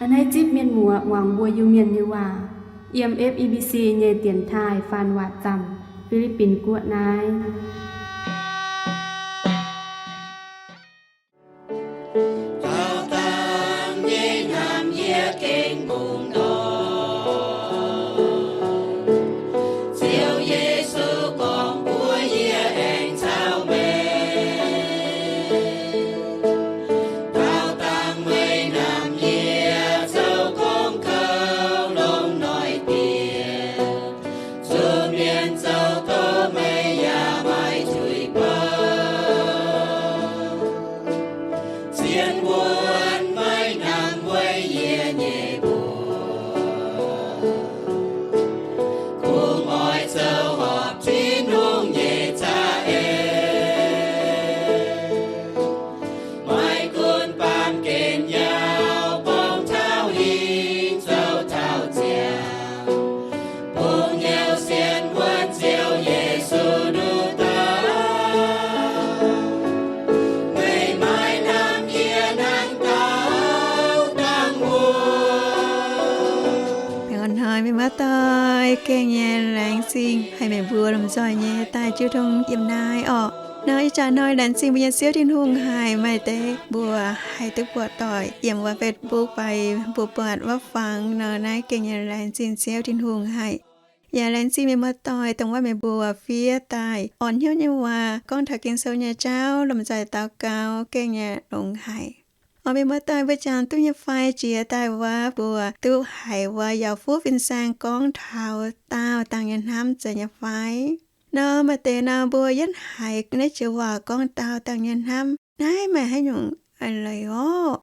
Naaiv zipv mienh muoz muangx mbuo Iu-Mienh nyei waac, yiem F E B C nyei dienx taaih faan waac zaamc, Fi^li^bin Guoqv naaiv. Daauh dangh nyei hnamv yie gengh mungh nor, Ziouv Yesu gorngv mbuox yie aengx caux meih. Daauh dangh meih hnamv yie zoux gorngv kouv longx noic diex, zuqc mienh zoux doqc meih yaac maiv tuix bou. Zien wuonv maiv hnamv weic yie nyei mbuox, kungx oix zoux horpc Tin-Hungh nyei za'eix. Maiv gunv baamh gen yaac borngz taux hingv zoux taux ziangx, bungx hnyouv sienx wuonv Ziouv Yesu nduqc dauh. Meih maiv hnamv yie hnangv daauh dangh wuov. Hnoi mienh muoz-doic, gengh nyei laengz zingh haic meih mbuo lomh nzoih nyei daaih jiu tong yiem naaiv orqc. Nor ih jaax hnoi laengz zingh mbuo nyei Ziouv Tin-Hungh haic, maaih deix mbuo haih duqv buatc doic yiem wuov Facebook fai mbuo buatc wuov fangx nor, naaiv gengh nyei laengz zingh Ziouv Tin-Hungh haic. Yaac laengz zingh mienh muoz-doic dongh wuov meih mbuo fiev daaih orn hnyouv nyei waac, gorngv taux Ging-Sou nyei jauv, lomh nzoih daux gaux gengh nyei longx haic. Orqc, mienh muoz-doic, mbuo jangx duqv nyei fai jiex daaih wuov, mbuo duqv haiz wuov Yaauc Fuqv fin-saeng gorngv taux daauh dangh nyei hnamv zeiz nyei fai? Nor maaih deix nor mbuo yietv haiz naaiv joux waac gorngv daauh dangh nyei hnamv, naaiv maaih haaix nyungc a'leiz orqc?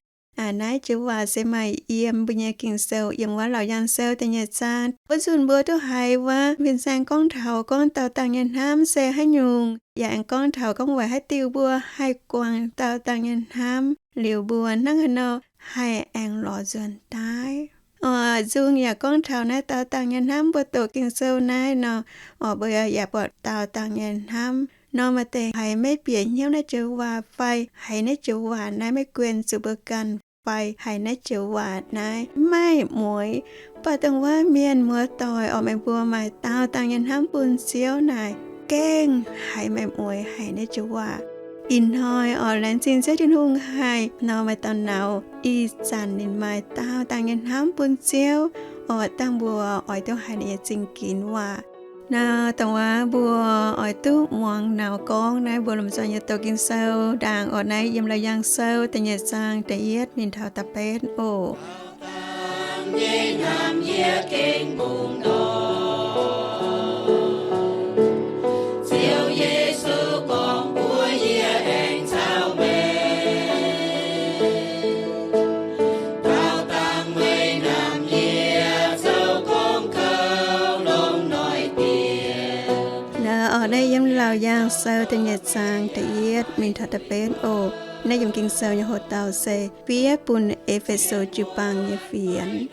Naaiv joux waac se maaih yiem mbuo nyei Ging-Sou, yiem wuov Laauc Yaangh Sou da'nyeic zaang. Wuov nzunc mbuo duqv haiz wuov fin-saeng gorngv taux gorngv daauh dangh nyei hnamv se haaix nyungc, yaac aengx gorngv taux gorngv weic haaix diuh mbuo haih guangc daauh dangh nyei hnamv, liuz mbuo hnangv haaix nor haih aengx lorz nzuonx daaih. Orqc, nzung yaac gorngv taux naaiv daauh dangh nyei hnamv mbuo doqc Ging-Sou naaiv nor, orqc, mbuo yaac buatc daauh dangh nyei hnamv. Nor maaih deix haiz maiv bieqc hnyouv naaiv joux waac fai haiz naaiv joux waac naaiv maiv guen zuqc mbuo ganh fai haiz naaiv joux waac naaiv maiv maaih mueix. Mv baac dongh wuov mienh muoz-doic orqc, meih mbuo maaih daauh dangh nyei hnamv bun Ziouv naaic, gengh haiz maaih mueix haiz naaiv joux waac. Ih hnoi orqc, laengz zingh Ziouv Tin-Hungh haic nor, maaih dauh nauz ih zanc ninh maaih daauh dangh nyei hnamv bun Ziouv. Orqc, dangh mbuo oix duqv haiz ninh nyei zingh ginx waac. Nor dongh wuov mbuo oix duqv muangx nauz gorngv naaiv, mbuo lomh nzoih nyei doqc Ging-Sou ndaangc orqc, naaiv yiem Laauc Yaangh Sou da'nyeic zaang da'yietv mingh taux da'betv oc. Ziouv Yesu gorngv mbuox yie aengx caux meih, daauh dangh meih hnamv yie zoux gorngv kouv longx noic diex. Nor orqc, naaiv yiem Laauc Yaangh Sou da'nyeic zaang da'yietv mingh taux da'betv oc. Naaiv yiem Ging-Sou nyei hoc-dauh se fiev bun E^fe^so jiu-baang nyei fienx.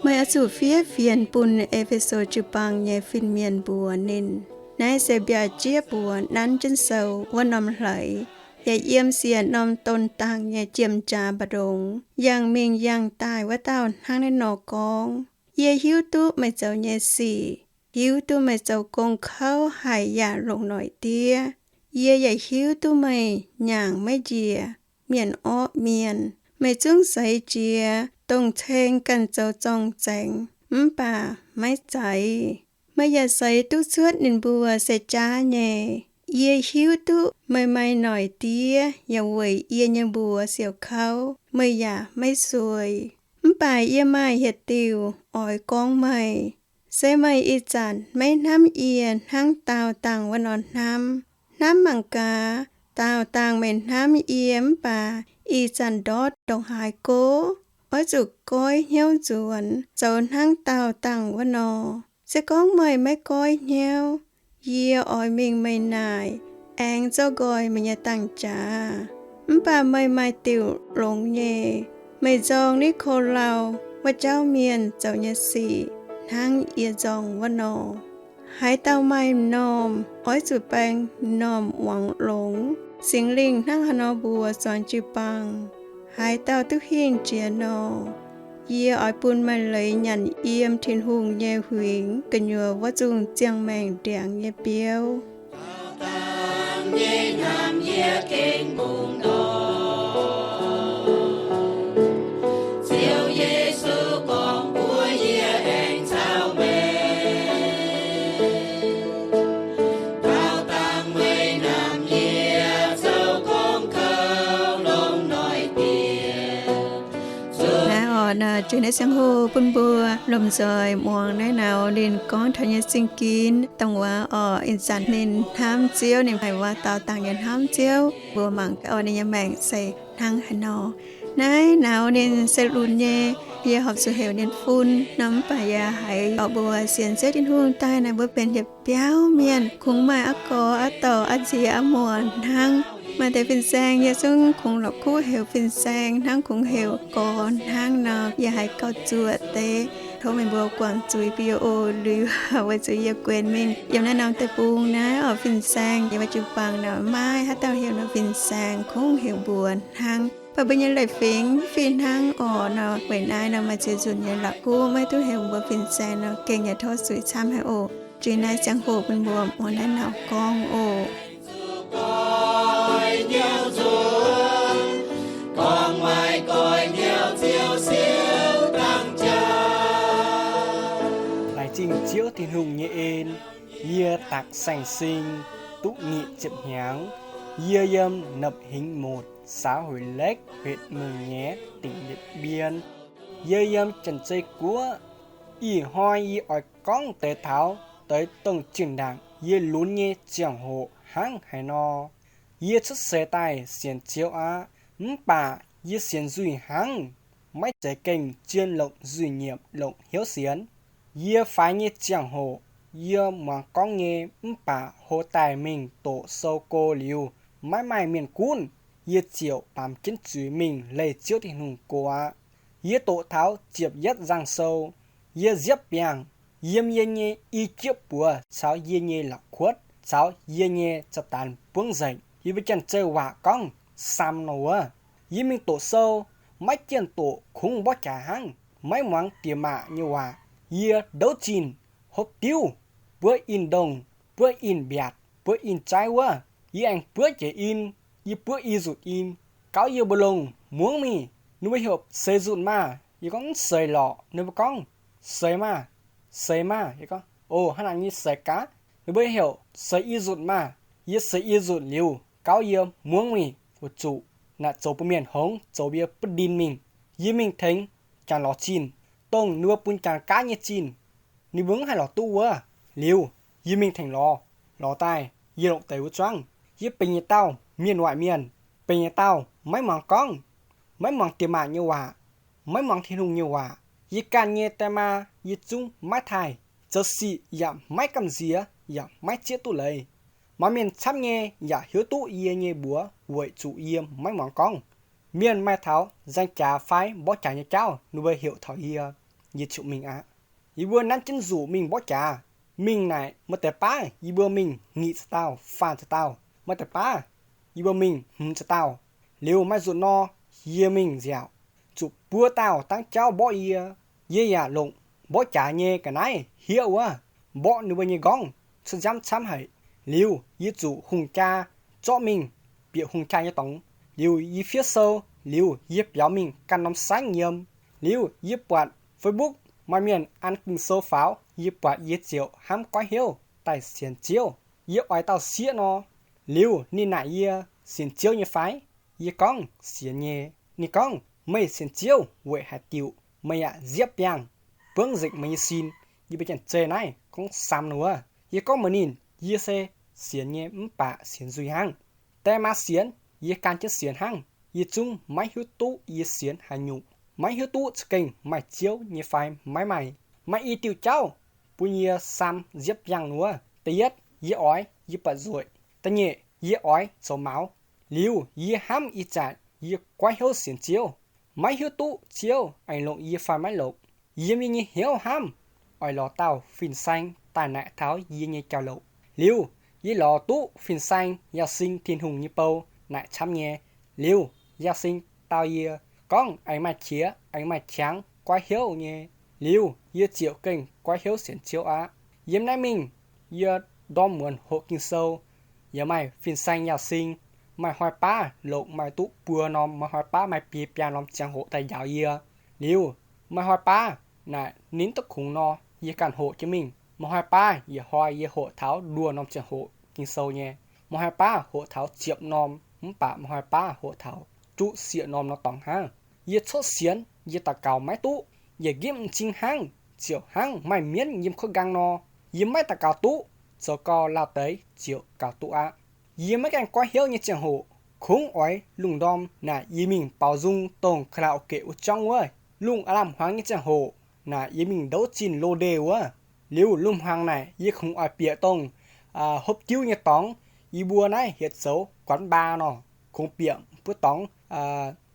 Meih oix zuqc fiev fienx bun E^fe^so jiu-baang nyei fin-mienh mbuox ninh, naaiv se mbiaac jieqv mbuox nanv jienv sou wuov norm hleix, yaac yiem siec norm don dangh nyei jiem-jaa mba'ndongx, yangh mingh yangh daaih wuov dauh hnangv naaiv nor gorngv, Yie hiuv duqv meih zoux nyei sic, hiuv duqv meih zoux gong kouv haic yaac longc noic diev. Yie yaac hiuv duqv meih nyaangc maiv njiec, mienh orqv mienh. Meih zungv seix jiex dongh ceng ganh zoux zorng-zengx, mv baac maiv zeiz. Meih yaac seix duqv cuotv ninh mbuo se jaav nyei. Yie hiuv duqv meih maaih noic diev yaac weic yie nyei mbuox siouc kouv, meih yaac maiv sueih. Mv baac yie maaih yietc diuc oix gorngv meih. Se meih ih zanc maiv hnamv yie hnangv daauh dangh wuov nor hnamv. Hnamv mangc gaax, daauh dangh meih hnamv yie mv baac ih zanc ndortv ndongc haaix gox? Oix zuqc goiv hnyouv nzuonx, zoux hnangv daauh dangh wuov nor. Se gorngv meih maiv goiv hnyouv, yie oix mingh meih naaic, aengx zoux nqoi meih nyei dangh jaax. Mv baac meih maaih diuc longx nyei. Meih nzorng ni ko lauh wuov jauv mienh zoux nyei sic hnangv yie nzorng wuov nor. Haaix dauh maaih m'normh, oix zuqc baeng m'normh muangx longx. Singx Lingh hnangv haaix nor mbuox zuangx jiu-baang, haaix dauh duqv hingh jiex nor, Yie oix bun maaih leiz nyanc yiem Tin-Hungh nyei huingx gu'nyuoz wuov zungh ziangh maengc ndiangx nyei biouv. Naaiv orqc, naaiv Juiv naaiv ziangh hoc bun mbuo lomh nzoih muangx naaiv Nauz ninh gorngv taux nyei Singx Ging dongh waac orqc. Ih zanc ninh hnamv Ziouv, ninh haiz waac daaux dangh nyei hnamv Ziouv, mbuo mangc gaax orqc ninh nyei maengc se hnangv haaix nor. Naaiv Nauz ninh se lunx nyei, yie horpc zuqc heuc ninh fun nor, mv baac yaac haiz orqc mbuo sienx Ziouv Tin-Hungh daaih naaic mbuo benx yietc biauv mienh, kungx maaih aqv gorx aqv dorc aqv nziex aqv muoc hnangv. Maaih deix fin-saeng yie zungv kungx la'kuqv heuc fin-saeng hnangv, kungx heuc gorx hnangv nor, yie haiz gauh zuoqc deix. Tov meih mbuo guangc zuiz bun yie oc. Liuz weic zuqc yie guenx mingh yiem naaiv norm deic-bung naaiv orqc, fin-saeng yiem wuov jiu-baang naaic maiv haaix dauh heuc nor fin-saeng, kungx heuc mbuox hnangv. Mv baac mbuo nyei leiz-fingx fih hnangv orqc nor, weic naaiv nor maaih ziex nzunc nyei la'kuqv maiv duqv heuc mbuo fin-saeng nor, gengh yaac tov zuiz camv haic oc. Juiv naaiv ziangh hoc bun mbuo muangx naaiv Nauz gorngv oc. Laengz zingh Ziouv Tin-Hungh nyei en, yie Dangc Saeng Sing, duqv nyic ziepc hnyangx. Yie yiem Na'hingx Motc, xã Huế Lake, huyện Mường Nhé, tỉnh Điện Biên. Yie yiem Janx-Zei Guoqv. Ih hnoi yie oix gorngv deix taux deix dongh zinh ndaangc yie lunx nyei ziangh hoc hnangv haaix nor. Yie cuotv seix daaih sienx Ziouv aqv, mv baac yie sienx nzuih hnangv, maiv zeiz gengh zien longc nzuih nyiemc longc hnyouv sienx. Yie faix nyei ziangh hoc, yie muangx gorngv nyei mv baac hlo daaih mingh doqc sou go liuz, maiv maaih mienh gunv, yie ziouc baamz jienv zuiz mingh leih Ziouv Tin-Hungh go aqv. Yie doqc taux ziepc yietv nzangc sou. Yie nziepv biangh yiem yie nyei i jieqv buoz caux yie nyei la'kuotv caux yie nyei za'danx buangv nzengc. Yie mbuo Janx-Zei waac gorngv saam nor wuov. Yie mingh doqc sou, maiv jienh doqc kungx mborqv jaax hnangv, maiv muangx diex maac nyei waac. Yie ndouv zinh, hopv diuv, buov in-ndongh, buov in-mbiaatc, buov in-jaiv wuov. Yie aengx buov jiex in, yie buov i nzutc in. Gauv yie mbu'longh muangx mingh, ninh mbuo heuc, Seix nzutc maah? Yie gorngv, Mv seix lorqc. Ninh mbuo gorngv, Seix maah! Seix maah! Yie gorngv, O, hnangv naaic nyei seix gaax. Ninh mbuo heuc, Seix i nzutc maah! Yie seix i nzutc liuz, gauv yie muangx mingh, weic zuqc naaic zoux bun mienh hngongx, zoux yie butv ndin mingh. Yie mingh tengx jangx lorz zinh, dongh ninh mbuo bun jangx gaav nyei zinh. Ninh mbuo mv haih lorz duqv wuov. Liuz, yie mingh tengx lorz. Lorz daaih, yie longc deix wuov zuangv. Yie benx yietc dauh mienh waaic mienh, benx yietc dauh maiv muangx gorngv, maiv muangx diex maac nyei waac, maiv muangx Tin-Hungh nyei waac. Yie ganh nyei die maa yie zungv maiv taaih, zoux sic yaac maiv gamh nziex yaac maiv zieqv duqv leiz. Maaih mienh camv nyei yaac hiuv duqv yie nyei mbuox weic zuqc yie maiv muangx gorngv. Mienh maaih taux nzaeng jaax fai mborqv jaax nyei jauv, ninh mbuo heuc taux yie, yie ziouc mingh aqv. Yie mbuo nanv jienv nzuqc mingh mborqv jaax. Mingh naaic maaih deix baav yie mbuo mingh nyic ziepc dauh, faah ziepc dauh. Maaih deix baav yie mbuo mingh hmz ziepc dauh. Liuz maaih nzunc nor, yie mingh nziaauc, zuqc buo dauh dangv jauv mborqv yie. Yie yaac longc mborqv jaax nyei ga'naaiv hiev wuov, mborqv ninh mbuo nyei nqorngv cuotv nziaamv camv haic. Liuz yie zuqc hungh jaa zorqv mingh bieqc hungh jaa nyei dorngx. Liuz yie fiev sou, liuz yie biaux mingh ganh norm saengv yiem. Liuz yie buatc Facebook maaih mienh an Ging-Sou faaux, yie buatc yie ziouc hnamv goiv hnyouv daaih sienx Ziouv. Yie oix dauh sieqv nor. Liuz ninh naaic yie, Sienx Ziouv nyei fai? Yie gorngv, Sienx nyei. Ninh gorngv, Meih sienx Ziouv weic haaix diuc meih yaac nziepv biangh, buangv nzengc meih nyei sin? Yie mbuo Janx-Zei naaiv gorngv saam nor wuov. Yie gorngv mbuox ninh, Yie se sienx nyei mv baac sienx nzuih hnangv. Die maa sienx, yie gan jienv sienx hnangv. Yie zungv maiv hiuv duqv yie sienx haaix nyungc, maiv hiuv duqv za'gengh maaih Ziouv nyei fai maiv maaih. Maaih i diuh jauv bun yie saam nziepv biangh nor wuov. Da'yietv, yie oix, yie buatc nzueic. Da'nyeic, yie oix zoux maux. Liuz yie hnamv ih zanc yie goiv hnyouv sienx Ziouv, maiv hiuv duqv Ziouv aengx longc yie fai maiv longc. Yiem yie nyei hnyouv hnamv, oix lorz dauh fin-saeng daaih naaic taux yie nyei jauv-louc. Liuz yie lorz duqv fin-saeng Yauh Sing Tin-Hungh nyei bou naaic camv nyei. Liuz Yauh Sing dau yie gorngv aengx maaih qiex aengx maaih qangx goiv hnyouv nyei. Liuz yie ziouc gengh goiv hnyouv sienx Ziouv aqv. Yiem naaiv mingh yie ndorm muonz hoqc Ging-Sou, yaac maaih fin-saeng yaac sing, maaih hnoi baav longc maaih duqv buo norm, maaih hnoi baav maaih biei biaa norm ziangh hoc daaih njaaux yie. Liuz maaih hnoi baav naaic ninh duqv kungx nor, yie ganh hoqc jienv mingh. Maaih hnoi baav yietc hnoi yie hoqc taux luoh norm ziangh hoc Ging-Sou nyei, maaih hnoi baav hoqc taux ziepc norm, mv baac maaih hnoi baav hoqc taux juqv sieqv norm nor dorngx hnangv. Yie cuotv sienx, yie daux gaux maiv duqv, yie nqipv m'zing hnangv, ziouc hnangv maaih mienv yiem kuotv nqaang nor. Yie maiv daux gaux duqv, zoux gau lauh deix ziouc gaux duqv aqv. Yie maiv gaengh goiv hnyouv nyei ziangh hoc, kungx oix lungh ndorm naaic yie mingh baaux nzung dongh karaoke wuov jangv wuov. Lungh aav lamh hmuangx nyei ziangh hoc naaic yie mingh ndouv zinh lo ndeic wuov. Liuz lungh hmuangx naaic yie kungx oix bieqc dongh hopv diuv nyei dorngx, yie mbuo naaiv hietc zoux guanx mbaa nor, kungx bieqc mbuo dorngx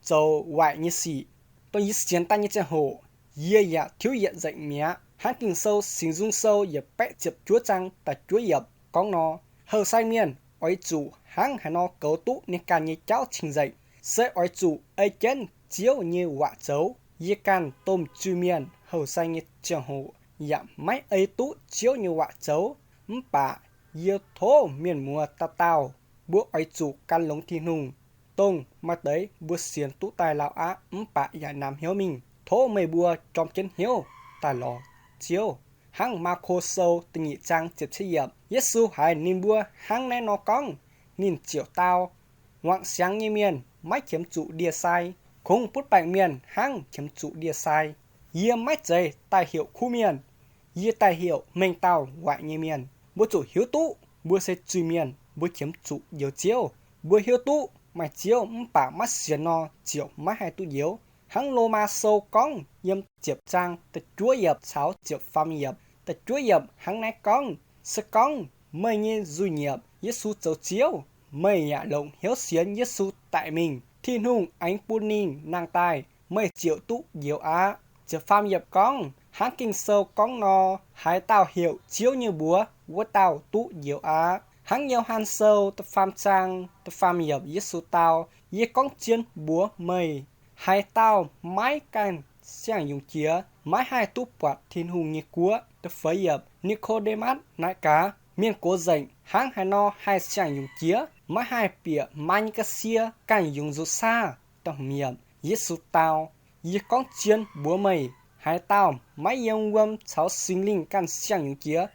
zoux waaic nyei sic. Dongh yie sienx daaih nyei ziangh hoc, yie yaac tiuv yietc nzengc mi'aqv. Hnangv Ging-Sou Singx Nzung Sou yietc baeqv ziepc juov zaang da'juov yiemc gorngv nor, houh sai mienh oix zuqc hnangv haaix nor goux duqv ninh ganh nyei jauv cing-nzengc, se oix zuqc ei jienv Ziouv nyei waac zoux. Yie ganh domh zuiz-mienh houh sai nyei ziangh hoc yaac maiv ei duqv Ziouv nyei waac zoux. Mv baac yie tov mienh muoz dauh dauh, mbuo oix zuqc gan longx Tin-Hungh. Dongh maaih deix mbuo sienx duqv daaih lauh aqv, mv baac yaac namx hnyouv mingh. Tov meih mbuo jorm jienv hnyouv daaih lorz Ziouv. Hnangv Maako Sou da'nyeic zaang ziepc cietv yiemc, Yesu haiz ninh mbuo hnangv naaiv nor gorngv, ninh ziouc dau, Wangc siangx nyei mienh maiv qiemx zuqc ndie-sai, kungx butv baengc mienh hnangv qiemx zuqc ndie-sai. Yie maiv zeiz daaih heuc kuv mienh, yie daaih heuc mengh dauh waaic nyei mienh. Mbuo zuqc hiuv duqv mbuo se zuiz-mienh, mbuo qiemx zuqc njoux Ziouv. Mbuo hiuv duqv maaih Ziouv mv baac maiv sienx nor, ziouc maiv haih duqv njoux. Hnangv Lomaa Sou gorngv yiem ziepc zaang da'juov yiemc caux ziepc faam yiemc. Da'juov yiemc hnangv naaiv gorngv, Se gorngv meih nyei nzuih nyiepc Yesu zoux Ziouv, meih yaac longc hnyouv sienx Yesu daic mingh, Tin-Hungh aengx bun ninh nangh daaih, meih ziouc duqv njoux aqv. Ziepc faam yiemc gorngv, Hnangv Ging-Sou gorngv nor, Haaix dauh heuc Ziouv nyei mbuox, wuov dauh duqv njoux aqv. Hnangv Yo^han Sou da'faam zaang da'faam yiemc Yesu dau, Yie gorngv zien mbuox meih, haaix dauh maiv ganh siang-yungz jiex, maiv haih duqv buatc Tin-Hungh nyei guoqv. Da'feix yiemc, Ni^ko^nde^matv naaic gaax, Mienh gox nzengc hnangv haaix nor haih siang-yungz jiex? Maiv haih bieqc maa nyei ga'sie ganh yungz nzunc saah? Da'hmz yiemc, Yesu dau, Yie gorngv zien mbuox meih, haaix dauh maiv yiem wuom caux Singx Lingh ganh siang-yungz jiex,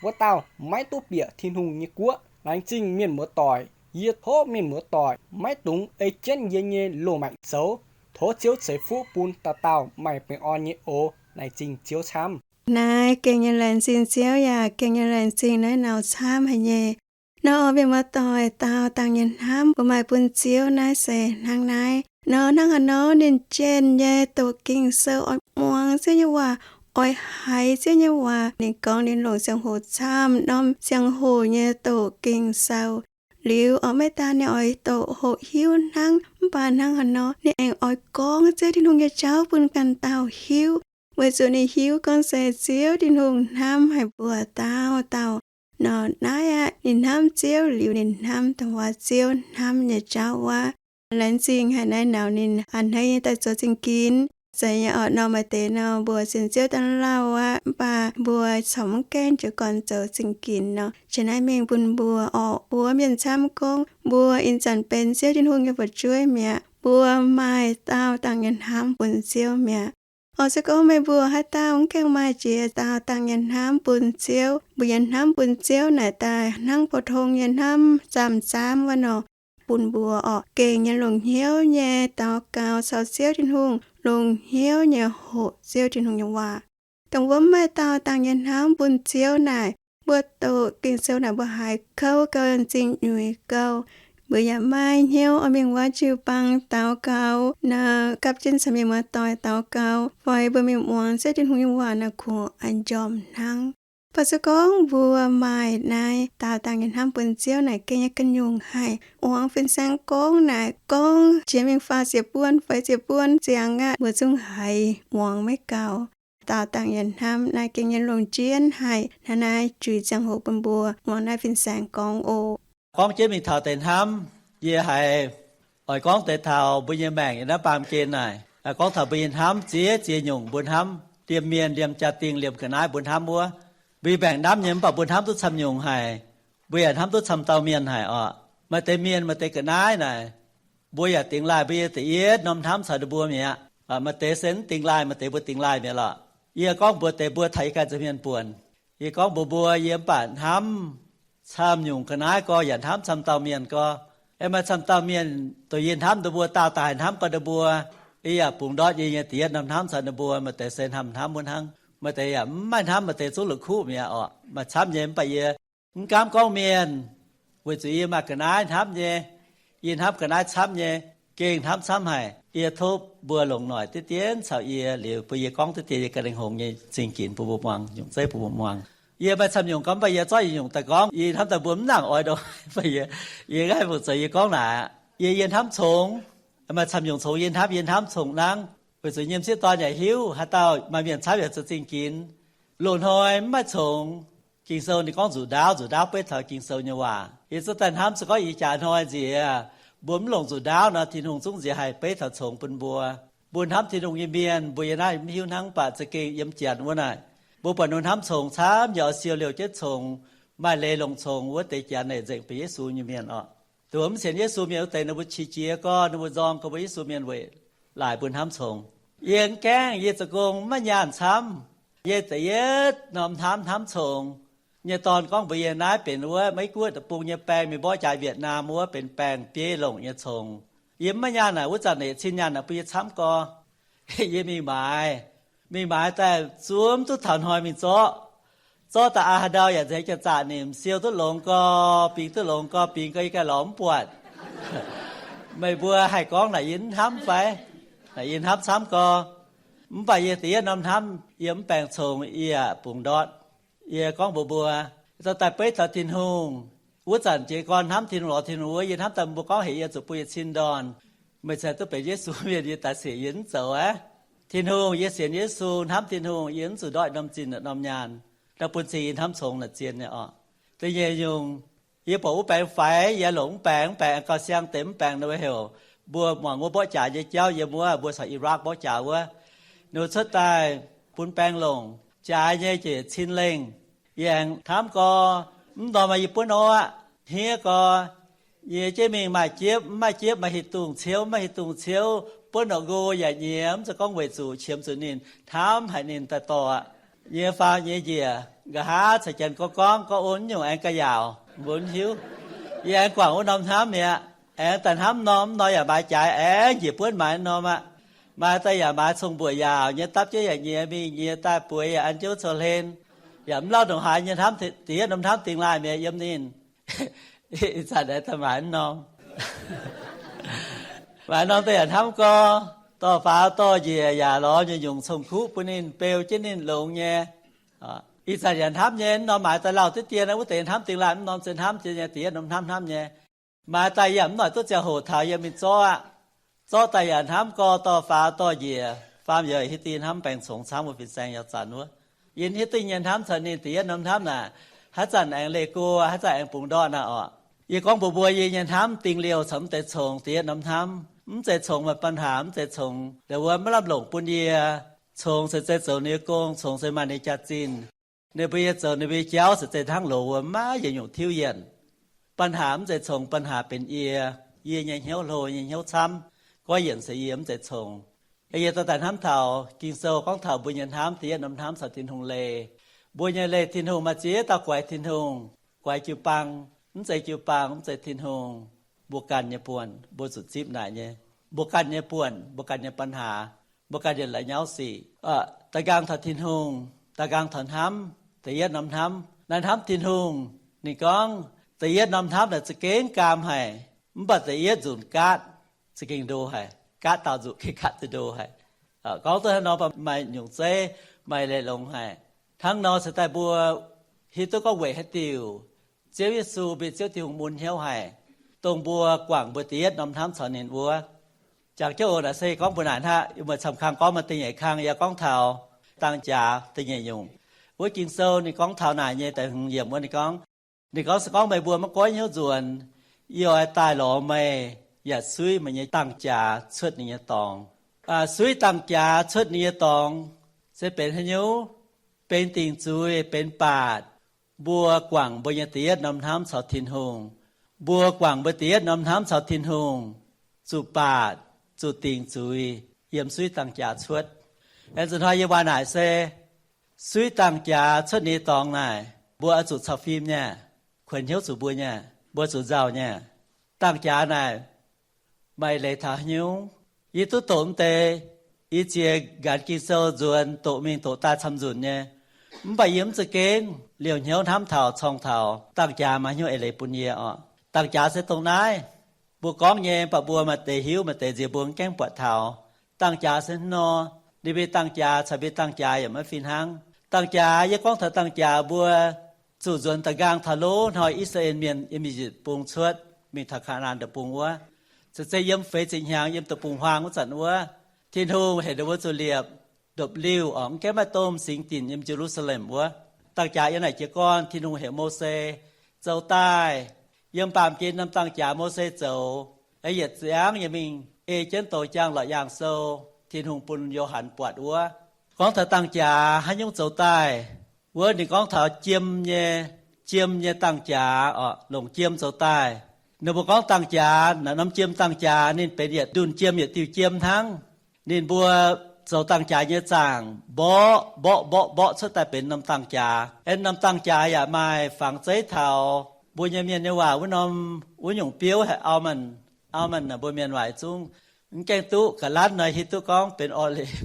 wuov dauh maiv duqv bieqc Tin-Hungh nyei guoqv. Laengz zingh mienh muoz-doic. Yie tov mienh muoz-doic maiv dungx ei jienv yie nyei loz-maengc zoux. Tov Ziouv ceix fuqv bun dauh dauh maaih baengh orn nyei oc. Laengz zingh Ziouv camv. Naaiv gengh nyei laengz zingh Ziouv yaac gengh nyei laengz zingh naaiv naux camv haic nyei. Nor mienh muoz-doic, daauh dangh nyei hnamv mbuo maaih bun Ziouv naaiv se hnangv naaiv nor, hnangv haaix nor ninh jienh nyei doqc Ging-Sou oix muangx Ziouv nyei waac, oix haiz Ziouv nyei waac. Ninh gorngv ninh longc ziangh hoc camv norm ziangh hoc nyei doqc Ging-Sou. Liuz oix maiv daan ninh oix doqc hoqc hiuv hnangv, mv baac hnangv haaix nor ninh aengx oix gorngv Ziouv Tin-Hungh nyei jauv bun ganh dauh hiuv, weic zuqc ninh hiuv gorngv se Ziouv Tin-Hungh hnamv haic mbuo dauh dauh. Nor naaiv aqv, ninh hnamv Ziouv liuz ninh hnamv dongh wuov Ziouv hnamv nyei jauv wuov. Laengz zingh haic naaiv naux ninh a'hneiv nyei daaih zoux zingh ginx. Zeiz nyei orqc, nor maaih deix nor mbuo sienx Ziouv daaih lauh aqv, mv baac mbuo corc mv gaengh jiez gorn zoux zingh ginx nor. Jiex naaiv mingh bun mbuo orqc, mbuo mienh camv gorngv mbuo ih zanc benx Ziouv Tin-Hungh nyei fu'jueiv mi'aqv. Mbuo maaih daauh dangh nyei hnamv bun Ziouv mi'aqv. Orqc, se gorngv meih mbuo haaix dauh mv gaengh maaih jiex daauh dangh nyei hnamv bun Ziouv, mbuo nyei hnamv bun Ziouv naaic daaih hnangv pou-tong nyei hnamv zaamh zaamv wuov nor, bun mbuo orqc gengh nyei longc hnyouv nyei daux gaux caux Ziouv Tin-Hungh, longc hnyouv nyei hoqc Ziouv Tin-Hungh nyei waac. Dongh wuov mv maaih daauh dangh nyei hnamv bun Ziouv naaic, mbuo doqc Ging-Sou naaic mbuo haiz kouv gau, zingh nyuix gau, mbuo yaac maiv hnyouv oix mingh wuov jiu-baang daux gaux nor, gapv jienv caux mienh muoz-doic daux gaux, fai mbuo mingh muangx Ziouv Tin-Hungh nyei waac naaic kungx njormh hnangv. Mv baac se gorngv mbuo maaih naaiv daauh dangh nyei hnamv bun Ziouv naaic gengh nyei ganh nyungc haic. Muangx fin-saeng gorngv naaic, gorngv jiex mingh faah ziepc buonc feix ziepc buonc ziangx aqv, mbuo zungv haiz muangx maiv gaux. Daauh dangh nyei hnamv naaiv gengh nyei longc jienv haic. Hnangv naaiv juix ziangh hoc bun mbuo muangx naaiv fin-saeng gorngv oc. Gorngv jienv mingh taux deix hnamv, yie haiz oix gorngv deix taux mbuo nyei maengc yiem naaiv baamh gen naaic. Gorngv taux mbuo nyei hnamv, ziex ziex nyungc mbuo hnamv, liemh mienh, liemh jaa-dingh, liemh ga'naaiv mbuo hnamv wuov, mbuo mbenc hnamv nyei, mv baac mbuo hnamv duqv camv nyungc haic. Mbuo yaac hnamv duqv camv dauh mienh haic orqc. Maaih deix mienh, maaih deix ga'naaiv naaic, mbuo yaac dingx laaih mbuo nyei da'yietv norm hnamv caux ninh mbuo mi'aqv. Maaih deix se mv dingx laaih, maaih deix mbuo dingx laaih mi'aqv lorqc. Yie gorngv mbuox deix mbuo taux yie ganh nza'hmien mienh buonc. Yie gorngv mbuox mbuo, yie mv baac hnamv camv nyungc ga'naaiv gorx, yaac hnamv camv dauh mienh gorx. Aengx maaih camv dauh mienh, dongh yie hnamv ninh mbuo, daauh daaih haiz hnamv gorx ninh mbuo, yie yaac bungx ndortv yie nyei da'yietv norm hnamv caux ninh mbuo. Maaih deix se hnamv hnamv wuov hnangv, maaih deix yaac mv maaih hnamv, maaih deix zungv la'kuqv mi'aqv orqc. Maaih camv nyei, mv baac yie mv gaamv gorngv mienh, weic zuqc yie maaih ga'naaiv hnamv nyei. Yie hnamv ga'naaiv camv nyei, gengh hnamv camv haic. Yie tov mbuo longc noic diqv dienv caux yie liuz, bun yie gorngv diqv dienv yie ganh lingh hngongx nyei zingh ginx bun mbuo muangx, nyungc zeiv bun mbuo muangx. Yie maaih camv nyungc gorngv, mv baac yie zorqv yietc nyungc daaih gorngv. Yie hnamv daaih mbuo mv nangc oix nor, yie gaengh fungc zoux yie gorngv naaic, yie, yie hnamv congx. Maaih camv nyungc congx yie hnamv, yie hnamv congx nangv, weic zuqc yiem sieqv dorn yaac hiuv, haaix dauh maaih mienh camv yaac zoux zingh ginx. Loz-hnoi mv maaih congx. Ging-Sou ninh gorngv nzuqc ndaauv, nzuqc ndaauv beiv taux Ging-Sou nyei waac. Yie zuqc daaih hnamv se gorngv ih jaax hnoi nziex mbuo mv longc nzuqc ndaauv nor, Tin-Hungh zungv nziex haih beiv taux congx bun mbuo. Mbuo hnamv Tin-Hungh nyei mienh, mbuo yiem naaiv mv hiuv hnangv, mv baac za'gengh yiem janx wuov naaic, mbuo buatc ninh hnamv congx camv nyei oix siou liouh jienv congx, maaih leiz longc congx wuov deix janx naaic nzengc benx Yesu nyei mienh orqc. Dongh mv sienx Yesu mienh wuov deix, ninh mbuo qiex jiez gorx, ninh mbuo nzorng gorx mbuo Yesu mienh weic laaix mbuo hnamv congx. Yie mv gaengh, yie zoux gong maiv nyaanh camv. Yie da'yietv norm hnamv, hnamv congx nyei dorn gorngv mbuox yie, naaiv benx wuov Meiv Guoqv deic-bung nyei baeng, mingh mborqv jaax Việt Nam wuov benx baeng bieiv longc nyei congx. Yie mv maaih nyaanh naaic, wuov zanc naaic cin nyaanh naaic bun yie camv gorx. Yie mingh maaiz, mingh maaiz daaih zuov mv duqv taux hnoi mingh zorqv. Zorqv daaih aa haaix ndau yaac nzengc, janx-zaqc nimc siou duqv longx gorx, bingx duqv longx gorx, bingx gorx yie ganh lorz mv buatc. Meih mbuo haih gorngv naaic yie mv hnamv fai? Naaic yie hnamv camv gorx. Mv baac yie da'yietv norm hnamv, yie mv baengh congx, yie yaac bungx ndortv. Yie gorngv mbuox mbuo, dorh daaih beiv taux Tin-Hungh. Wuov zanc jiez gorn hnamv Tin-Hungh, lorz Tin-Hungh wuov, yie hnamv daaih mbuo gorngv heuc yie zuqc bun yie cin ndorn. Meih cingx duqv benx Yesu mienh, yie daaih siec yie mv zoux aqv. Tin-Hungh, yie sienx Yesu, hnamv Tin-Hungh, yie mv zuqc ndortv norm zinh norm nyaanh. Naaiv bun cing yie hnamv congx naaic zien nyei orqc. Da'nyeic nyungc, yie buatc wuov baengx faix, yie longc mv baengx, mv baengx gauh siang deix mv baengx nor, heuc mbuo muangx wuov mborqv jaax nyei jauv yiem wuov, mbuo caux Iraq mborqv jaax wuov, ninh cuotv daaih bun baeng longc, jaax nyei jiex cin lengh. Yie aengx hnamv gorx, mv norm maaih yie buonv nor aqv, hniev gorx. Yie jienv mingh maaih jiepv, mv maaih jiepv, maaih hieh dungh ciouv, mv maaih hieh dungh ciouv, buonv norqc nqo yaac nyiex, mv zeiz gorngv weic zuqc qiemx zuqc ninh, hnamv haic ninh daaih dorh aqv. Yie faam nyei njiec, nqa'haav caux janx gorngv gorngv, gorngv ong nyungc aengx ga'yaauc, mbuo mv hiuv. Yie aengx guangc wuov norm hnamv mi'aqv. Aengx daaih hnamv norm, mv norm yaac maaiz jaaix, aengx njiec buonv maaiz norm aqv. Maaiz daaih yaac maaiz cong-mbuoqc yaauc nyei, dapv jienv yaac nyiex, mingh nyiex daaih bueix yaac an jienv wuov coux hlen. Yaac mv lauh ndongc haaix nyei hnamv, da'yietv norm hnamv dingx laaih mi'aqv yiem ninh. Ih zanc aengx daaih maaiz norm. Maaiz norm daaih yaac hnamv gorx, dorh faaux dorh njiec yaac lorz nyungc-nyungc cong-kuv bun ninh, beu jienv ninh longx nyei. Ih zanc yaac hnamv nyei, mv norm maaiz daaih lauh diqv dien, wuov deix hnamv dingx laaih mv norm se hnamv nyei, da'yietv norm hnamv hnamv nyei. Maaiz daaih yaac mv noic duqv ziangh hoc taux yie mingh zorqv aqv. Zorqv daaih yaac hnamv gorx, dorh faaux dorh njiec, faam youz hiuv duqv yie hnamv baengh congx camv wuov fin-saeng yaac zanc wuov. Yie hiuv duqv nyei hnamv caux ninh da'yietv norm hnamv naaic, haaix zanc aengx leih go, haaix zanc aengx bungx ndortv naaic orqc. Yie gorngv mbuox mbuo, yie nyei hnamv dingh liouh caux mv deix congx, da'yietv norm hnamv. Mv zeiz congx maaih ปัญหา, mv zeiz congx deix wuov maiv lamh longc bun yie. Congx se zeiz zoux ninh nyei gong, congx se maaih ninh jaax-zinh. Ninh mbuo yie zoux ninh mbuo nyei jauv se zeiz hnangv loz wuov maiv yietc nyungc tiuv yienc. ปัญหา mv zeiz congx, ปัญหา benx yie. Yie nyei hnyouv hlo, nyei hnyouv camv, goiv yienc se yie, mv zeiz congx. Yie dorh daaih hnamv taux Ging-Sou gorngv taux mbuo nyei hnamv, da'yietv norm hnamv caux Tin-Hungh leih. Mbuo nyei leih Tin-Hungh maaih ziex dauh guaix Tin-Hungh, guaix jiu-baang, mv zeiz jiu-baang, mv zeiz Tin-Hungh. Mbuo ganh nyei buonc, mbuo zuqc zipv naaic nyei. Mbuo ganh nyei buonc, mbuo ganh nyei ปัญหา, mbuo ganh nyei la'nyauv sic. Daaux nqaang taux Tin-Hungh, daaux nqaang taux hnamv, da'yietv norm hnamv. Naaiv hnamv Tin-Hungh, ninh gorngv, da'yietv norm hnamv naaic za'gengh gaam haic, mv baac da'yietv nzunc gaatv za'gengh ndo haic. Gaatv dauh nzunc gengh gaatv za'gengh ndo haic. Gorngv duqv hnangv nor, maaih nyungc zeiv maaih leiz longx haic. Hnangv nor se daaih mbuo hiuv duqv gorngv weic haaix diuc Ziouv Yesu mbuo nyei Ziouv Tin-Hungh mun hnyouv haic, dongh mbuo guangc mbuo da'yietv norm hnamv caux ninh wuov. Jangx jienv oc, naaic se gorngv mbuo naaic hnangv, yie muoz camv kang gorngv maaih da'nyeic kang yaac gorngv taux dang jaax da'nyeic nyungc. Wuov Ging-Sou ninh gorngv taux naaic nyei da'hmz yiemc wuov ninh gorngv, ninh gorngv se gorngv meih mbuo maiv goiv hnyouv nzuonx, yie oix daaih lorz meih yaac suiv meih nyei dang jaax cuotv ninh nyei dorngx. Suiv dangh jaax cuotv ninh nyei dorngx se benx haaix nyungc? Benx dingc zuiz, benx baatc. Mbuo guangc mbuo nyei da'yietv norm hnamv caux Tin-Hungh. Mbuo guangc mbuo da'yietv norm hnamv caux Tin-Hungh, zuqc baatc, zuqc dingc zuiz yiem suiv dangh jaax cuotv. Aengx zuqc hnoi yie waac naaic se, suiv dangh jaax cuotv ninh nyei dorngx naaic, mbuo oix zuqc cau fim nyei, kuonx hnyouv zuqc mbuo nyei, mbuo zuqc nzauh nyei. Dangh jaax naaic, maaih leiz taux haaix nyungc? Yie duqv doqc mv deix, yie ziex nqanx Ging-Sou nzuonx doqc mingh doqc daaih camv-nzunc nyei. Mv baac yie mv za'gengh liouh hnyouv hnamv taux, corng taux dangh jaax maaih hnyouv eix leiz bun yie oc. Dangh jaax se dongh naaiv, mbuo gorngv nyei, mv baac mbuo maaih deix hiuv, maaih deix nziex mbuo mv gaengh buatc taux. Dangh jaax se hnangv nor, ninh mbuo dangh jaax caux mbuo dangh jaax yaac maiv fih hnangv. Dangh jaax, yie gorngv taux dangh jaax mbuo zuqc nzuonx da'nqaang taux loz-hnoi I^saa^laa^en Mienh yiem I^yipv Deic-Bung cuotv mingh taux Kaa^naa^an Deic-Bung wuov, se zeiz yiem feix ziepc hnyangx yiem deic-bung-huaang wuov zanc wuov, Tin-Hungh heuc ninh mbuo zuqc liepc ndopv-liuh oc, mv gaengh maaih domh singx dinc yiem Ye^lu^saa^lem wuov. Dangh jaax yiem naaic jiez gorn Tin-Hungh heuc Mose zoux daaih, yiem baamh gen norm dangh jaax Mose zoux, yietc ziangx yaac mingh ei jienv douz jaang lorqc yaangh sou, Tin-Hungh bun Yo^han buatc wuov. Gorngv taux dangh jaax haaix nyungc zoux daaih, wuov ninh gorngv taux jiem nyei, jiem nyei dangh jaax oc, longc jiem zoux daaih. Ninh mbuo gorngv dangh jaax, naaiv norm jiem dangh jaax ninh benx yietc ndunh jiem yietc diuh jiem hnangv. Ninh mbuo zoux dangh jaax nyei zaangc mborqv mborqv mborqv mborqv cuotv daaih benx norm dangh jaax. Aengx norm dangh jaax yaac maaih fangx zeiv taux mbuo nyei mienh nyei waac wuov norm, wuov nyungc biouv haic, almond, almond naaic mbuo mienh waac zungv mv gaengh duqv, ga'lanv nor hiuv duqv gorngv benx olive.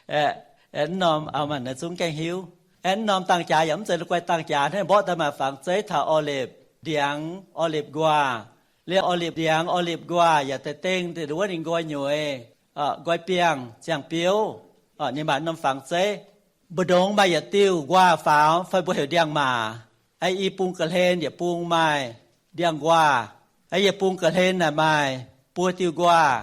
Aeqv, norm almond naaiv zungv gaengh hiuv. Aengx norm dangh jaax yaac mv zeiz la'guaih dangh jaax hnangv, mborqv daaih maaih fangx zeiv taux olive ndiangx, olive nquaah. Liuz olive ndiangx, olive nquaah yaac deix dengh deix wuov ninh nqoi nyueiz, nqoi biangh ziangh biouv. Ninh maaih norm fangx zeiv. Mbu'ndongx maaih yietc diuh nquaah faaux fai mbuo heuc ndiangx-maac. Aeqv, i bung ga'hlen yietc bung maaih ndiangx-nquaah. Aeqv, yietc bung ga'hlen naaic maaih buo diuh nquaah.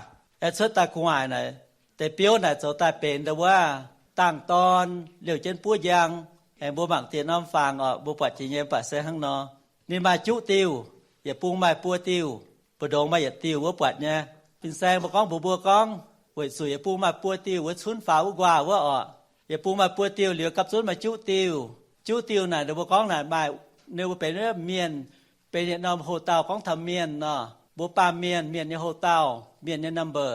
Aeqv, cuotv daaih gu'nguaaic naaic, deix biouv naaic zoux daaih benx ndau wuov dangh dorn liouh jienv buov njang. Aengx mbuo mangc dieh norm fangx oc, mbuo buatc jiex nyei, mv baac se hnangv nor. Ninh maaih juqv diuh, yietc bung maaih buo diuh, mbu'ndongx maaih yietc diuh wuov buatc nyei. Fin-saeng mbuo gorngv mbuox mbuo gorngv, weic zuqc yietc bung maaih buo diuh wuov cunv faaux wuov nquaah wuov oc. Yietc bung maaih buo diuh liuz gapv zunv maaih juqv diuh. Juqv diuh naaic ninh mbuo gorngv naaic maaih, ninh mbuo benx mienh, benx yietc norm houx dauh gorngv taux mienh nor, mbuo baamh mienh, mienh nyei houx dauh, mienh nyei number.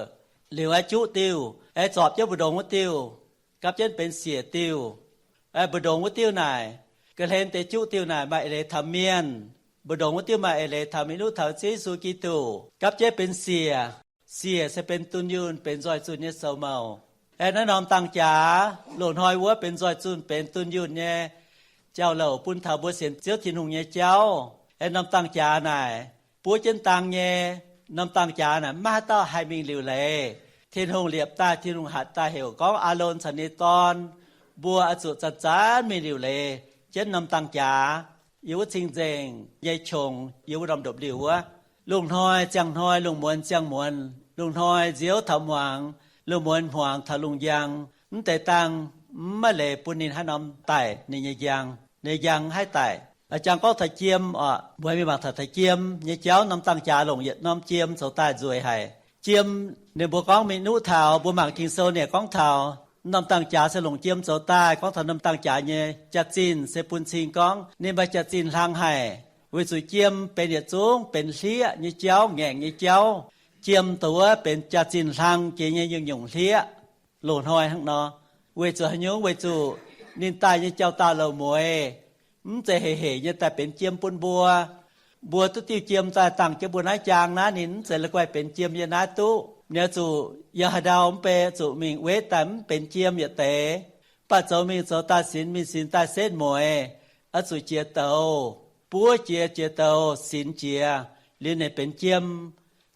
Liuz aeqv, juqv diuh aeqv, zorpc jienv mbu'ndongx wuov diuh, gapv jienv benx siec diuh. Aeqv, mbu'ndongx wuov diuh naaic, ga'hlen deix juqv diuh naaic maaih eix leiz taux mienh. Mbu'ndongx wuov diuh maaih eix leiz taux mingh nuqv taux Ziouv Yesu Giduc, gapv jienv benx siec. Siec se benx dunh yunh, benx nzoih zunh nyei soux mouc. Aeqv, naaiv norm dangh jaax loz-hnoi wuov benx nzoih zunh benx dunh yunh nyei jauv-louc bun taux mbuo sienx Ziouv Tin-Hungh nyei jauv. Aeqv, norm dangh jaax naaic buov jienv dang nyei. Norm dangh jaax naaic maiv maaih haaix dauh haih mingh liuc leiz. Tin-Hungh liepc daaih, Tin-Hungh hatc daaih heuc gorngv Aalon caux ninh dorn mbuo oix zuqc zanc-zanc mingh liuc leiz jienv norm dangh jaax, yiem wuov cing-nzengc nyei qongx, yiem wuov norm ndopv-liuh wuov. Lungh hnoi ziangh hnoi, lungh muonz ziangh muonz, lungh hnoi nziouv taux hmuangx, lungh muonz hmuangx taux lungh njang, mv deix dangh mv maaih leiz bun ninh haaix norm daic ninh nyei njang. Ninh nyei njang haih daic. Jang gorngv taux jiem oc, mbuo mingh mangc taux taux jiem nyei jauv, norm dangh jaax longc yietc norm jiem zoux daaih nzueic haic. Jiem, ninh mbuo gorngv mingh nuqv taux, mbuo mangc Ging-Sou ninh gorngv taux norm dangh jaax se longc jiem zoux daaih. Gorngv taux norm dangh jaax nyei jaax-zinh se bun cing gorngv ninh maaih jaax-zinh hlang haic, weic zuqc jiem benx yietc zungv benx hlieqv nyei jauv, ngaengc nyei jauv. Jiem dongh wuov benx jaax-zinh hlang jiex nyei nyungc-nyungc hlieqv. Loz-hnoi hnangv nor, weic zuqc haaix nyungc? Weic zuqc ninh daaih nyei jauv-dauh loz-mueiz mv zeiz heic heic nyei daaih benx jiem bun mbuo. Mbuo duqv diuh jiem daaih dangh jienv mbuo naaiv jaang naaiv, ninh mv zeiz la'guaih benx jiem yiem naaiv duqv. Ninh oix zuqc yiem haaix ndau mv bei zuqc mingh wetv daaih mv benx jiem yietc deix. Mv baac zoux mingh zoux daaih, sinx mingh sinx daaih setv mueiz, oix zuqc jiex douz, buov jiex, jiex douz, sinx jiex, liuz ninh benx jiem,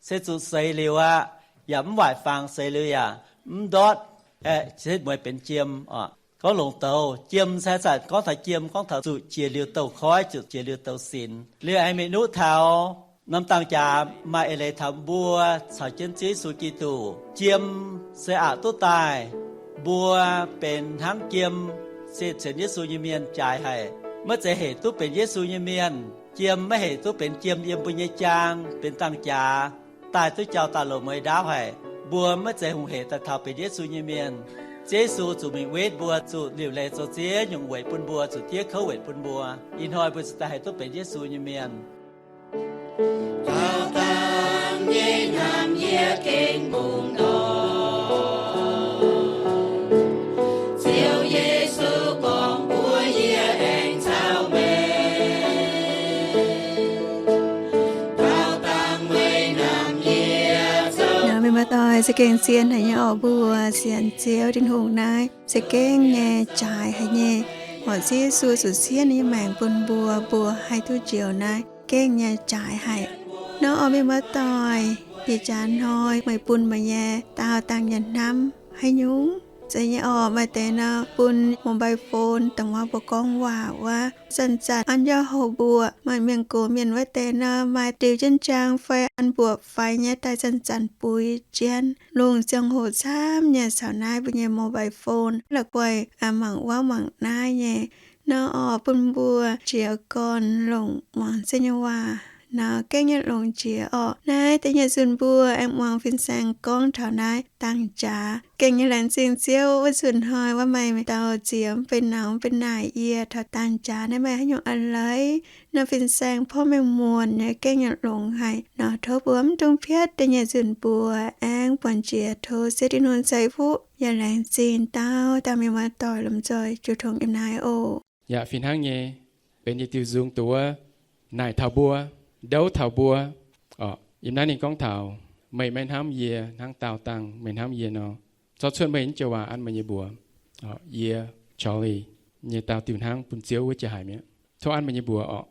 se zuqc seix liuz aqv, yaac mv waaic fangx, seix liuz yaac mv ndortv, aeqv, setv mueiz benx jiem oc. Gorngv longc douz, jiem se zanc gorngv taux jiem, gorngv taux zuqc jiex liuz douz-koiv, zuqc jiex liuz douz-sinx. Liuz aengx mingh nuqv taux norm dangh jaax maaih eix leiz taux mbuo caux jienv Ziouv Yesu Giduc. Jiem se aqc duqv daaih, mbuo benx hnangv jiem, se sienx Yesu nyei mienh jaaix haic. Maiv zeiz heic duqv benx Yesu nyei mienh. Jiem maiv heic duqv benx jiem yiem mbuo nyei jaang, benx dangh jaax daaih duqv jauv-dauh loz-mueiz ndaauv haic. Mbuo maiv zeiz hungh heic daaih taux benx Yesu nyei mienh. Ziouv Yesu zuqc mingh wetv mbuo, zuqc liuc leiz zoux ziex nyungc weic bun mbuo, zuqc diev kouv weic bun mbuo. Ih hnoi mbuo ziouc daaih haih duqv benx Yesu nyei mienh. Daauh dangh nyei hnamv yie gengh mbungh dorngx. Ziouv Yesu gorngv mbuox yie aengx caux meih, daauh dangh meih hnamv yie zoux. Naaiv mienh muoz-doic, za'gengh zien haic nyei orqc. Mbuo sienx Ziouv Tin-Hungh naaiv za'gengh nyei jaaix haic nyei. Horpc Ziouv Yesu zuqc sienv nyei maengc bun mbuo, mbuo haih duqv njoux naaiv gengh nyei jaaix haic. Nor orqc, mienh muoz-doic, ih jaax hnoi meih bun meih nyei daauh dangh nyei hnamv haaix nyungc? Zeiz nyei orqc, maaih deix nor bun mobile phone dongh wuov mbuo gorngv waac wuov, zanc-zanc an jauv houc mbuoqc. Maaih mienh gox mienh wuov deix nor maaih diuh jienv jaang fai an mbuoqc faix nyei daaih zanc-zanc buix jienv. Lungh ziangh hoc camv nyei caux naaiv mbuo nyei mobile phone la'guaih mangc wuov mangc naaiv nyei. Nor orqc, bun mbuo jiez gorn longc muangx Ziouv nyei waac nor gengh nyei longx jiex orqc. Naaiv da'nyeic nzunc mbuo aengx muangx fin-saeng gorngv taux naaiv dangh jaax. Gengh nyei laengz zingh Ziouv, wuov nzunc hnoi wuov maaih dauh ziex mv benx nauz mv benx naaic yie taux dangh jaax naaiv maaih haaix nyungc a'leiz nor, fin-saeng porv mengh muonc nyei gengh nyei longx haic nor. Tov mbuo mv dungx piatv da'nyeic nzunc mbuo aengx buangh jiex. Tov Ziouv Tin-Hungh ceix fuqv yaac laengz zingh dauh dauh mienh muoz-doic lomh nzoih jiu tong yiem naaiv oc. Yaac fih hnangv nyei, benx yietc diuh nzung dongh wuov naaic taux mbuo, ndouv taux mbuo. Orqc, yiem naaiv ninh gorngv taux, meih maiv hnamv yie hnangv daauh dangh meih hnamv yie nor, zorqv cuotv meih nyei joux waac an meih nyei mbuox. Orqc, yie, Charlie, nyei daauh diuh hnangv bun Ziouv wuov jiex haic mi'aqv. Tov an meih nyei mbuox orqc.